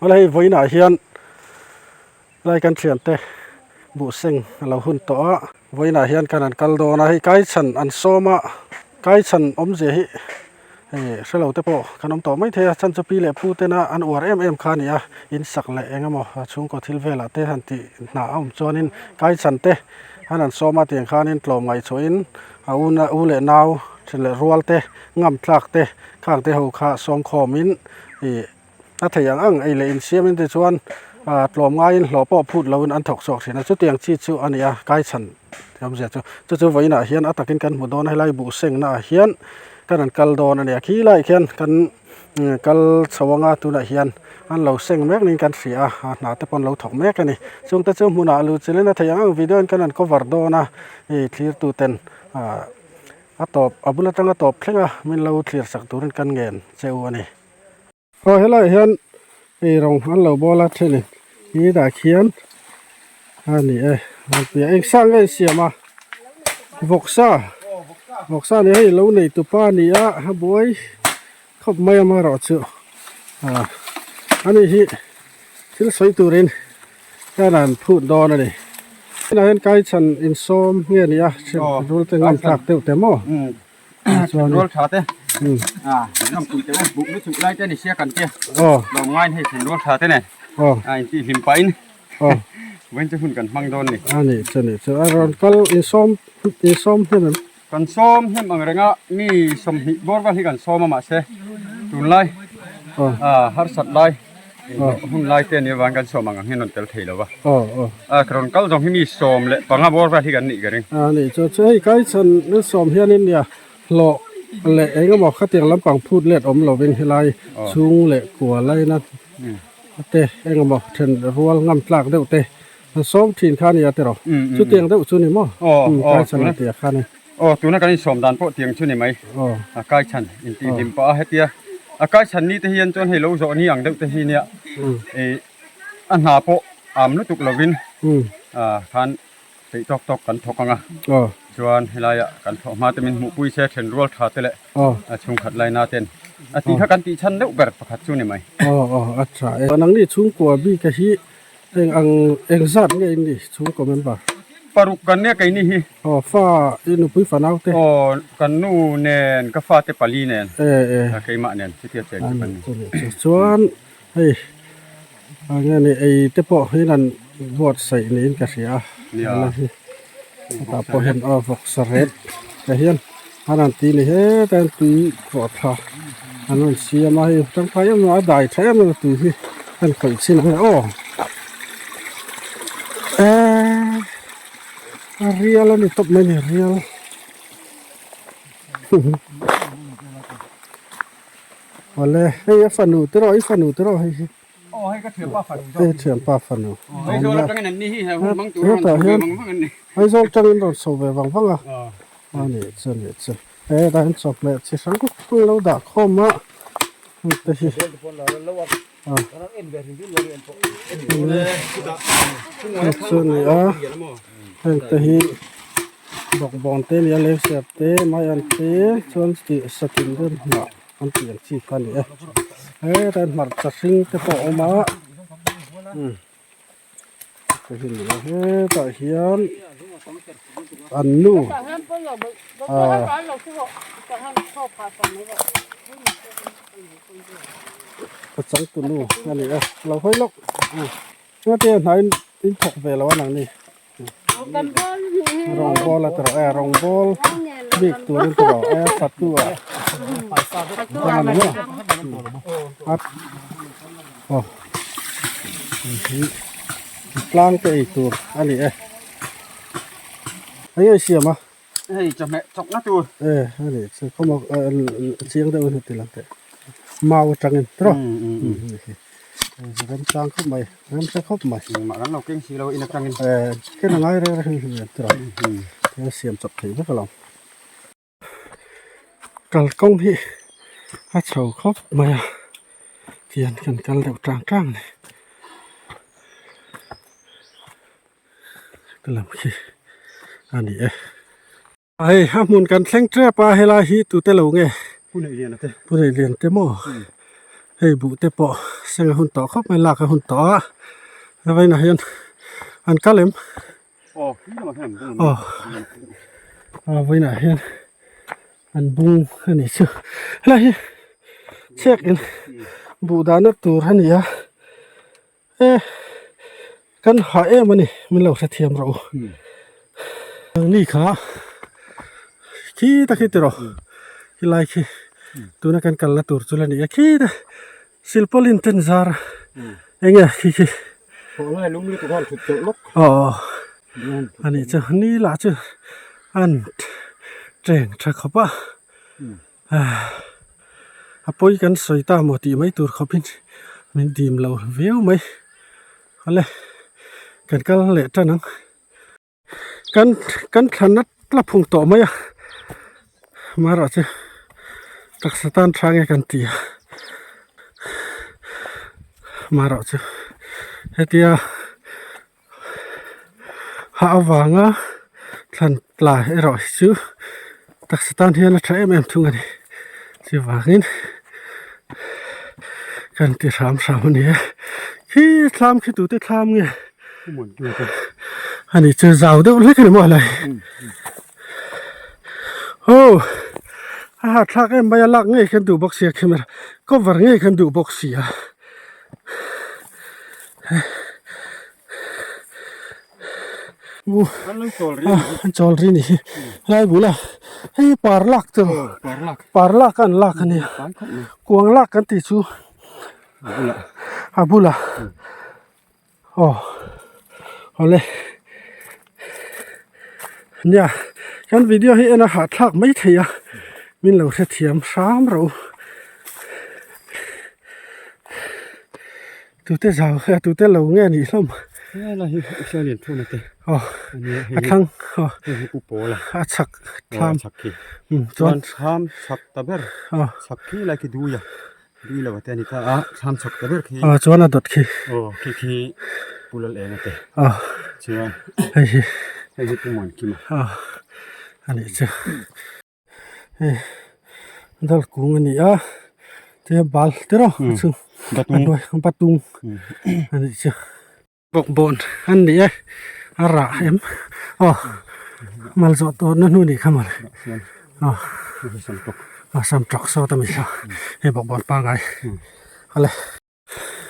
Awle hei vawiinah hian lai kan thiante buh seng a lo hun tawh a vawiinah hian kan han kal dawn a hei kaichhan an sawm a kaichhan awmzia hi hei hrelo te pawh kan awm tawh maithei a chhan chu pi leh pu tena an uar em em kha a ni a in sak leh eng emaw chhungkaw thil velah te han tih hna a awm chuanin kaichhan te an han sawm a tiang khanin tlawm ngaihchhuahin a u na u leh nau then leh rual te ngam tlak te khang te ho kha sawm khawmin ih a thei ang ang ei leh insiamin tichuan ah tlawm ngaiin hlawh pawh phut loin an thawk chhuak thin a chutiang chi chu a ni a kaichhan tih awmzia chu chu chu vawiinah hian a takin kan hmu dawn a helai buh sengna ah hian kan rawn kal dawn a ni a khilaiah khian kan kal chho anga tunah hian an lo seng mek niin kan hria a a hna te pawh an lo thawk mek a ni chungte chu hmunah luh chilhin a thei ang ang video in kan rawn cover dawn a hei thlir tu ten ah a tawp a bul atanga tawp thleng a min lo thlir sak turin kan ngen che u a ni. Aw helaiah hian eirawng an lo bawl a thenin hetah khian a ni e eng sang nge an siam a vawksa vawksa a ni a hei lo nei tupa a ni a a buai khawp mai a amaherawhchu ah ani hi thil sawi turin hian an phut dawn a ni tunah hian kaichhan insawm nge a ni a rul te ngam thlak deuh te maw. Chuan rual tha te a ngam pui te buk ni chu lai te ni sia kan tia lo ngai hei thlen rual tha te nen a in ti hlim pahin vawiin chu hun kan hmang dawn ni a ni chu ni chu a rawn kal insawm insawm hnem em kan sawm hnem ang renga mi sawmhnih bawr vel hi kan sawm a mahse tunlai a harsat lai Hun lai te ania vang kan sawm ang ang hian rawn tel thei lo va. A ka rawn kal zawng hi mi 15 bawr vel hi kan nih ka ring. A nih chu chu hei kai chhan na sawm hianin nia hlawh leh eng emaw khatiang lampang phut let awm lovin helai chhung leh kua laina te eng emaw then rual ngam tlak deuh te an sawm thin kha ania tiraw chutiang deuh chu ni maw kai chhan an tih a kha ni. Aw tuna kan insawm dan pawh tiang chu ni mai a kai chhan intih hlim pah a hetia a kai chhan ni te hian chuan hei lo zawh ni ang deuh te hi nia ih a hna pawh am lutuk lovin ah khan peih tawk tawk kan thawk ang a chuan helaiah kan thawh hma te min hmuhpui se then rual tha te leh a chhungkhat laina ten a tih kha kan tih chhan deuh ber pakhat chu ni mai. Aw aw a tha e. Nangni chhungkua bik a hi Eng ang eng zat nge in ni chhungkaw member? Paruk kan nia keini hi. Aw fa i nupui fanau te. Aw kan nu nen ka fate pali nen. E e. Keimah nen chutia cheng chu kan ni. Chuan hei eng nge ni ei te pawh hian an buatsaih niin ka hria a. Nia. Hetah pawh hian aw vawksa rep te hian an han ti ni hetah hian tui khawhthla an rawn siam a hei tangkai em em a dai tha em em a tui hi an khawih chin ang e aw eee a rial a ni tawp mai a ni rial awle hei a fanu te rawh i fanu te rawh hei hi. Aw hei ka thianpa fanu zawk. Hei thianpa fanu. Aizawl atangin an ni hi he hun hmang tur rawn chho ve vang vang an ni. Aizawl atangin rawn chho ve vang vang a. A ni chu ni chu. He dah hian chawhmeh chi hrang hrang lo dah khawm a. Hei te hi. Hei chu ni a. Heng te hi bawkbawn te nia lengser te maian te chuan tih satin rem hnah. An tih ang chi kha a ni e hetah hian hmarcha hring te pawh a awm a umm hei hi a ni a hetah hian an nu ah a changtu nu a ni a lo hawi lawk engati nge hnai in thawk ve lo a nang ni. Rawngbawl a tawrh e rawngbawl bik turin te rawh e fatu ah chuan a ni maw aw tlang te ei tur a ni e eng nge i siam a hei chawhmeh chawkna tur e a nih chu khawmaw chiang deuh in heti lang teh mau atangin tawrh Remchang khawp mai, remchang khawp mai. Engmah kan lo keng si lo in atangin. Eh, ken a ngai reng reng hi tura. Thil siam chawp thei vek alawm. Kalkawng hi a chho khawp mai a, tihian kan kal deuh tang tang a ni. Ka lam khi a ni e. Hei a hmun kan thleng tep a helai hi tute lo nge Pu Neihliana te Pu Neihliana te maw Hei buh te pawh seng a hun tawh khawp mai lak a hun tawh a vawiinah hian an kal em aw vawiinah hian an bung a nih chu helai hi chhiak in buh dahna tur a ni a e kan hah em a ni min lo hrethiam rawh u ni kha khi ta khi tiraw khilai khi tuna kan kalna tur chu la ni a khi te silpaulin ten zar eng nge khi khi aw a nih chu ni lah chu an teng tha khawp a. A pawi kan sawi ta maw tih mai tur khawpin min dim lo viau mai awle kan kal leh tan ang kan kan thlanna tla phung tawh mai a amaherawh chu taksa tan tha nge kan ti a amaherawh chu hetia Ha avanga thlan tla erawh hi chu taksa tan hian a tha em em thung a ni chuvangin kan ti hram hram a ni e khi thlam khi tute thlam nge a ni chu zau deuh hlek a ni maw helai aw a hahthlak em mai a lak ngei khan duh bawk sia camera cover ngei khan duh bawk sia. An chawl ri ni hi helai bula hei par lak chu par lak an lak a nia kuang lak kan tih chu a bulah aw awle nia kan video hi en a hahthlak maithei a min lo hrethiam hram rawh u. Tute zau kha tute lo nge anih hlawm. Helai hi Isua lian thuna te. Aw a thlang aw hei hi u pawl a. A chhak thlam. Chhak khi. Chuan thlam chhak ta ber. Aw. Chhak khi lai khi dui a. Dui lo te a ni ta a thlam chhak ta ber khi. Aw chuan a dawt khi. Aw khi khi Pu Lal Enga te. Aw. Chuan hei hi. Hei hi Pu Muankima. Aw a nih chu. Hei dal kung a ni a tia bal te rawh a chhung a hnuai batung a nih chu bawkbawn an ni e a rah em aw mal zawh tawh na hnu nih kha mawle aw a sam tawk sawt a mi kha hei bawkbawn pangai awle.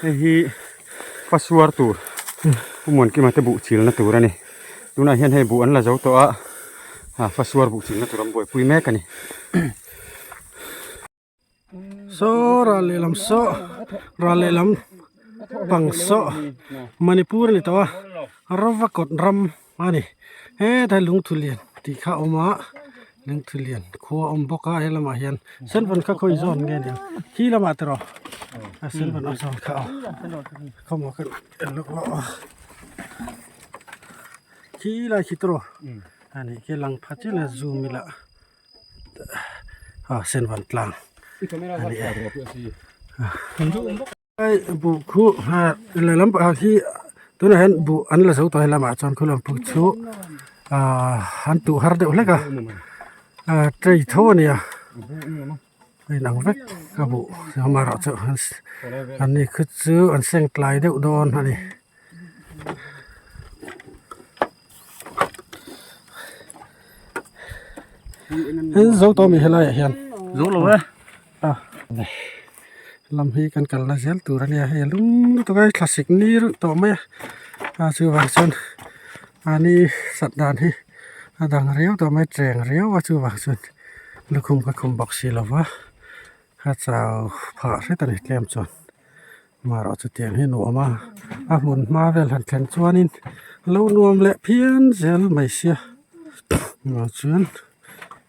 Hei hi pasuar tur Pu Muankima te buh chilna tur a ni. Tunah hian hei buh an la zo tawh a, ah pasuar buh chilna tur an buaipui mek a ni. Saw ral lehlam saw ral lehlam pang saw Manipur a ni tawh a rava kawt ram a ni hetlai lungthu lian tih kha a awm a lungthu lian khua a awm bawk a he lamah hian sen vawn kha khawi zawn nge nia khi lamah te rawh a sen vawn a zawn kha aw khawmaw ka en lawk lawk a khi lai khi te rawh a nih khi lang pha chiah a zoom ila a sen vawn tlang a ni e. Hei buh khu lehlam pangah hi tunah hian buh an la zo tawh a lamah chuan khulam puk chu ahh an tuh har deuh hlek a ahh tray tho a nia a inang vek a buh amaherawhchu an ni khu chu an seng tlai deuh dawn a ni. Zo tawh a mi helaiah hian zo lo e. A lam hi kan kalna zel tur a nia hei a lum lutuk a thlasik ni reuh tawh mai a a chuvang chuan mahni sat dan hi a dang riau tawh mai cheng riau a chuvang chuan lukhum ka khum bawk si lo va a chau phah hret a ni tlem chuan amaherawh chu tiang hi nuam a a hmun hma vel han thlen chuanin lo nuam leh phian zel mai sia chuan.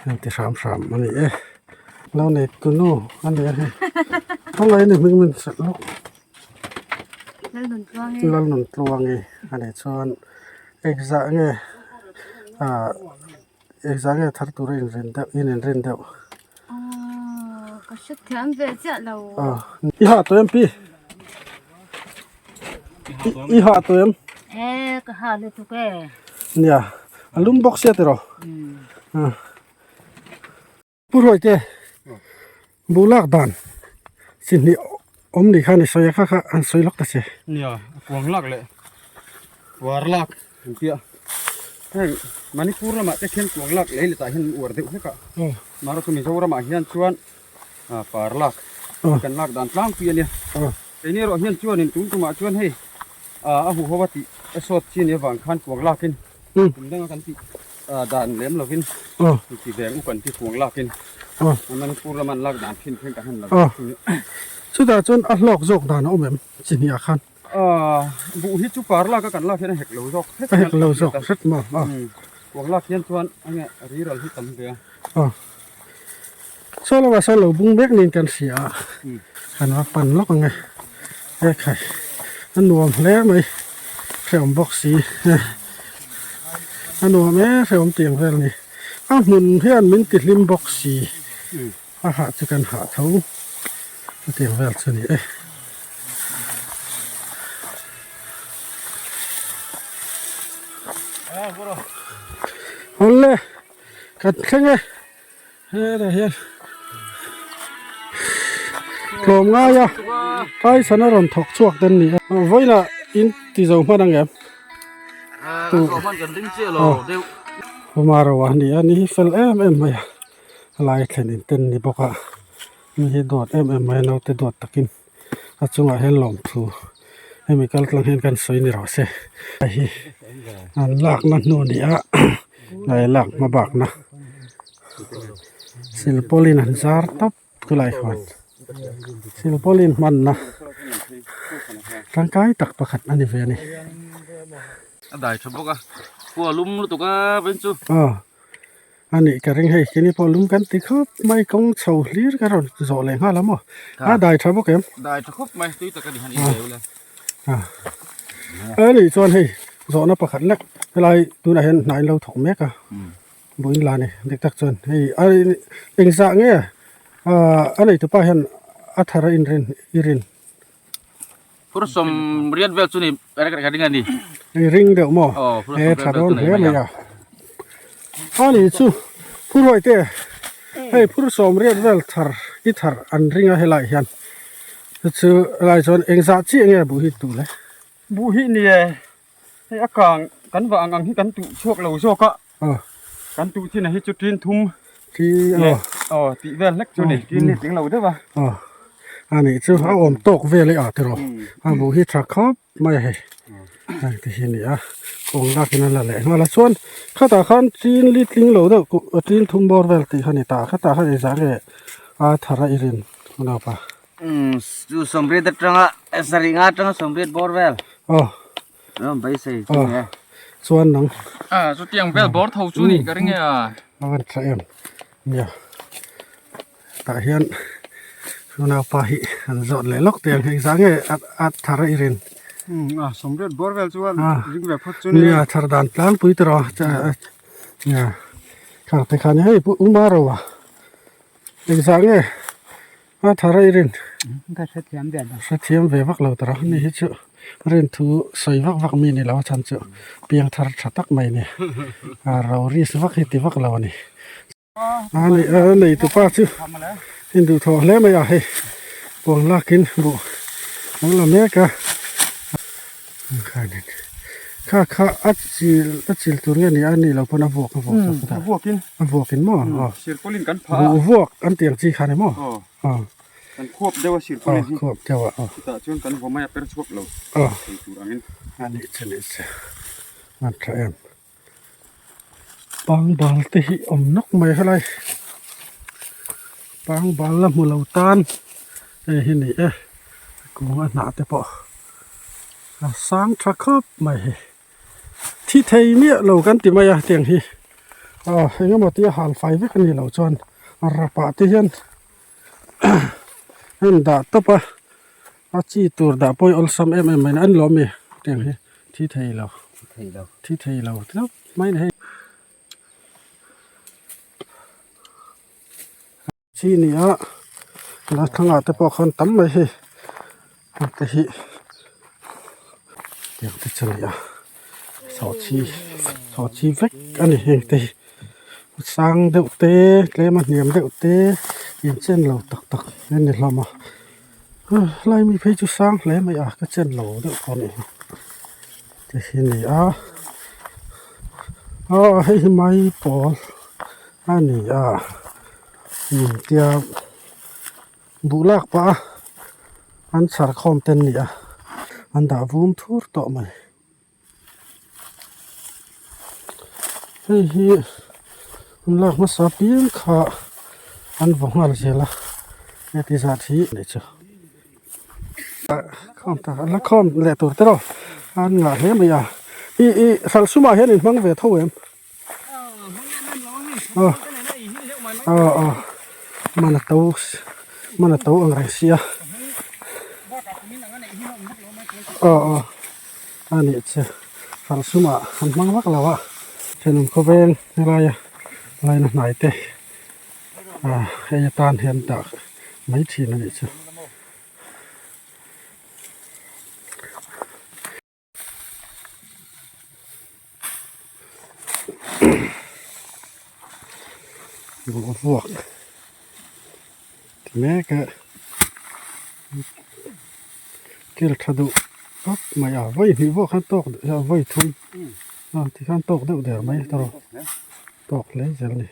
Heng ti hram hram a ni e lo nei tu nu a ni a hei khawlai ni hming min hrilh lawk Lalnuntluangi a nih chuan engzah nge ah engzah nge thar tura inrin deuh in inrin deuh i hah tawh em pi i hah tawh em nia a lum bawk sia tiraw pu ruaite buh lak dan chi hnih. awm ni khan i sawi a kha kha an sawi lawk ta che. Nia, a kuang lak leh puar lak an tia. Heng Manipur lamah te khian kuang lak lei letah hian an uar deuh hlek a. Mahrawh chu Mizoramah hian chuan par lak kan lak dan tlangpui a nia. Keini erawh hian chuanin tun tumah chuan hei a huho a tih a sawt chi nia vang khan kuang lakin kum danga kan tih dan lem lovin ti veng u kan ti kuang lakin Manipur lama an lak dan thin thleng kan han la ve thung a. Chutah chuan a hlawk zawk dan a awm em chi hniah khan? Buh hi chu par lak a kan lak hian a hek lo zawk hret a hek lo zawk hret maw kuang lak hian chuan enge riral hi tam ve a saw lamah sawn lo bung mek niin kan hria a kan va pan lawk ang e hekhai a nuam hle mai hrehawm bawk si a nuam e hrehawm tih ang vel a ni a hmun hian min ti hlim bawk si A hah chu kan hah tho hetiang vel chu a ni e. Awle kan thleng e hetah hian tlawm ngai a Tyson a rawn thawk chhuak te an ni a vawiinah in ti zo hman ang em? Hmaraw a ni a ni hi fel em em mai a. Lai thlen in ten ni bawk a mi hi duat em em mai a naute duat takin a chungah hian lawmthu hemi kal tlang hian kan sawi ni rawh se hei hi an lakna hnu a ni a lai lak hma bakna silpawlin an zar tawp khulai khuan silpawlin hmanna tangkai tak pakhat a ni ve a ni. A dai tha bawk a khua lum lutuk a vawiin chu. A nih ka ring hei kini pawh lung kan ti khawp mai kawng chho hlir ka rawn zawh leh nghal a maw a dai tha bawk em dai tha khawp mai tui tak a ni han in leu le a nih chuan hei zawhna pakhat lek helai tunah hian hna in lo thawk mek a buin la a ni dik tak chuan hei a engzah nge a neitupa hian a thar a inrin i rin. Phur sawm riat vel chu ni ka ring a ni. I ring deuh maw? He tha dawn hle mai a. A ni chu phur huai te hei phur sawm riat vel thar i thar an ring a helai hian chu chu helai chuan engzah chiah nge buh hi tuh le? Buh hi ni e hei a kang kan vah ang ang hi kan tuh chhuak lo zawk a kan tuh chin a hi chu tin thum leh aw tih vel hlek chu ni tin hi tling lo deuh a. A nih chu a awm tawk vel e ah tiraw a buh hi tha khawp mai a hei heng te hi a ni a kawng lakin a la leh nghal a chuan khatah khan tin li tling lo deuh tin thum bawr vel tih kha a ni ta khatah khan engzah nge a thar a i rin unaupa. Chu sawmriat atanga sarih nga atanga sawmriat bawr vel. Aw. Ram beisei chu nge. Chuan nang. A chutiang vel bawr tho chu nih ka ring e a. A van tha em. Nia. Tah hian unaupa hi an zawt leh lawk teh ang hei zah nge a thar a i rin. A sawmriat bawr vel chuan ring ve phawt chu ni. Nia thar dan tlangpui tiraw. Nia. Thar te khan hei pu Umaro a. Engzah nge a thar a i rin? Ka hrethiam ve lo. Hrethiam ve vak lo tara mi hi chu rin thu sawi vak vak mi ni lo a chhan chu piang thar tha tak mai a ni. A ro risk vak hi ti vak lo a ni. A ni a nei tupa chu induhthawh hle mai a hei kuang lakin buh lo la mek a. Kha kha a chil a chil tur nge ni a ni lo pawn a vuak a vuak a vuak in a vuak in maw aw sirpawlin kan pha a vuak an tiang chi kha ni maw aw kan khuap deuh a sirpawlin hi khuap deuh a aw chutah chuan kan vaw mai a per chhuak lo aw thei tur angin a nih chu nih chu a tha em pangbal te hi awm nawk mai helai pangbal la hmu lo tan hei hi ni e kung a hnah te pawh a sang tha khawp mai hei thi thei miah lo kan ti mai a tiang hi aw eng emaw tia hal fai vek a ni loh chuan rapah te hian a in dah tawp a a chi tur dah pawh hi awlsam em em mai a ni an lawm mi tiang hi thi thei lo thi thei lo tlap mai a ni hei. Chi ni a la thlangah te pawh khan tam mai hei te hi tiang te chu a ni a sawhchhi sawhchhi vek a ni heng te hi sang deuh te tlem a hniam deuh te inchen lo tak tak a ni hlawm a. Helai mi phei chu sang hle mai a ka chen lo deuh pawh a nih hi ti hi a ni a aw hei hi mai pawl a ni a umm tia buh lak pah a an chhar khawm te an ni a an dah vum thur tawh mai. Hei hi an lak hmasa piang kha an vaw nghal zel a heti zat hi a nih chu khawm tak an la khawm leh tur te rawh an ngah hle mai a ih ih hralh sumah hian in hmang ve tho em aw aw aw mana to mana to ang reng sia aw aw. A nih che hralh sumah an hmang vak lo a thenawm khawveng helaia laina hnai te ah hei atan hian dah mai thin a nih chu. Boruak ti mek a thil tha duh khawp mai a vawi hnih pawh khan tawk a vawi thum a tikhan tawk deuh der mai tawh tawk hle zel a ni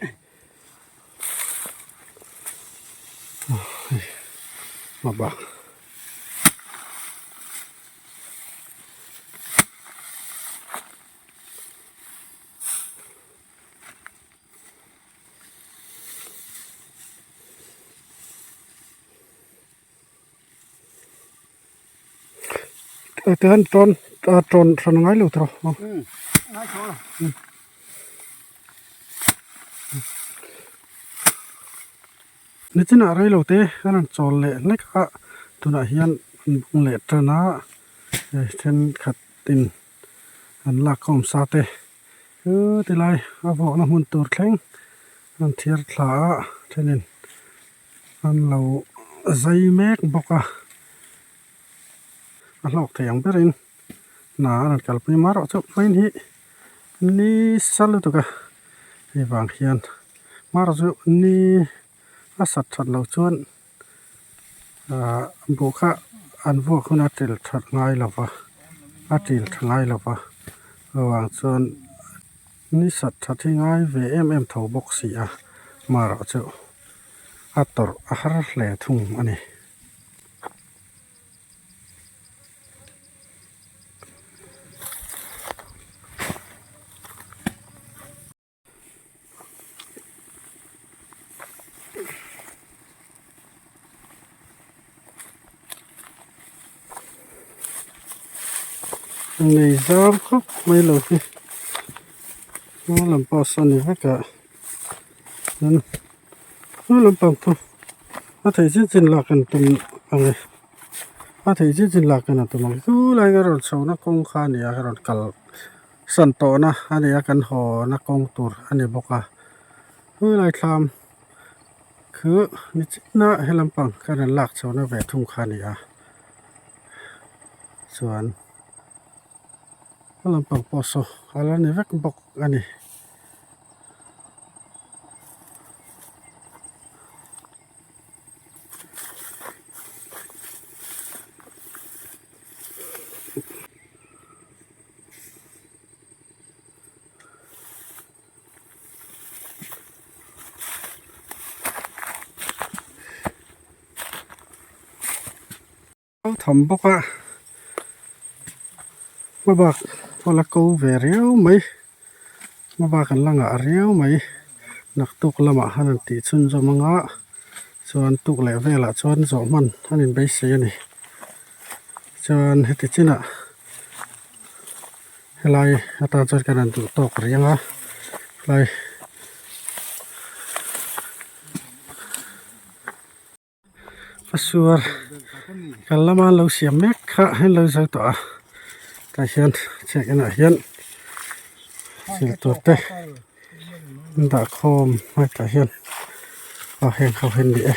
a bak. Tihian tawn tawn hran a ngai lo tawh a nichinah rei lo te an rawn chawl leh hlek a tunah hian an bung leh tan a hei thenkhat in an lak khawm sa te. Chu tilai a vuakna hmun tur thleng an thiar thla a thenin an lo zai mek bawk a a hlawk thei ang berin hna a rawn kalpui mar erawh chu vawiin hi ni sa lutuk a hei vang hian mar chu ni a sat that loh chuan ahh buh kha an vuak hun a til that ngai lo va a til tha ngai lo va chuvang chuan ni sat that hi ngai ve em em tho bawk si a marawh chu a tawrh a har hle thung a ni. Nei zau khawp mai lo hi hma lam pawh sawn ni vek a chuan hma lampang chu a theih chin chin lak an tum ang e a theih chin chin lak an tum ang chu lai ka rawn chhohna kawng kha a ni a ka rawn kal. San tawhna a ni a kan haw na kawng tur a ni bawk a helai thlam khu ni chiahna he lampang ka rawn lak chhohna ve thung kha a ni a chuan he lampang pawh saw a la ni vek bawk a ni. Tham bawk a hmabak pawh la ko ve riau mai hmabak an la ngah riau mai naktuk lamah han an tih chhunzawm anga chuan tuk leh velah chuan zawh hman an inbeisei a ni chuan heti chinah. Helai atan chuan kan han duh tawk rih ang a helai a suar kal lama an lo siam mek kha an lo zo tawh a tah hian check inah hian thil tur te an dah khawm hetah hian aw heng ho hi an ni e.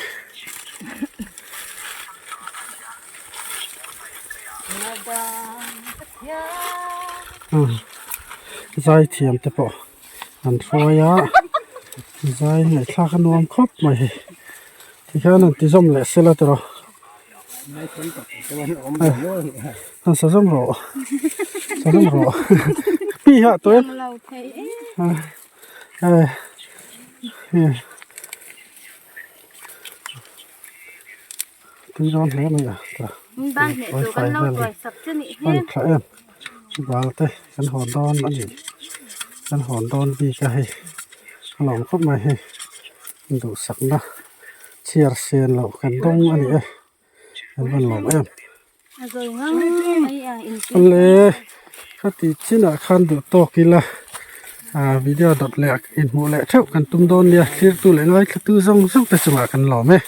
Zai thiam te pawh an hruai a zai ngaihthlak a nuam khawp mai hei tikhian an ti zawm leh sela tiraw. Han sa zawm rawh sa zawm rawh pi hi a tawh em tui dawn hle mai a wifi vel hi a tha em bal te kan hawn dawn a ni kan hawn dawn bik a hei a lawm khawp mai hei duhsakna chhiar sen loh kan dawng a ni e an rawn lawm em awle khati chinah khan duh tawk ila ah video dawt leh inhmuh leh theuh kan tum dawn nia thlir tu leh ngaithla tu zawng zawng te chungah kan lawm e.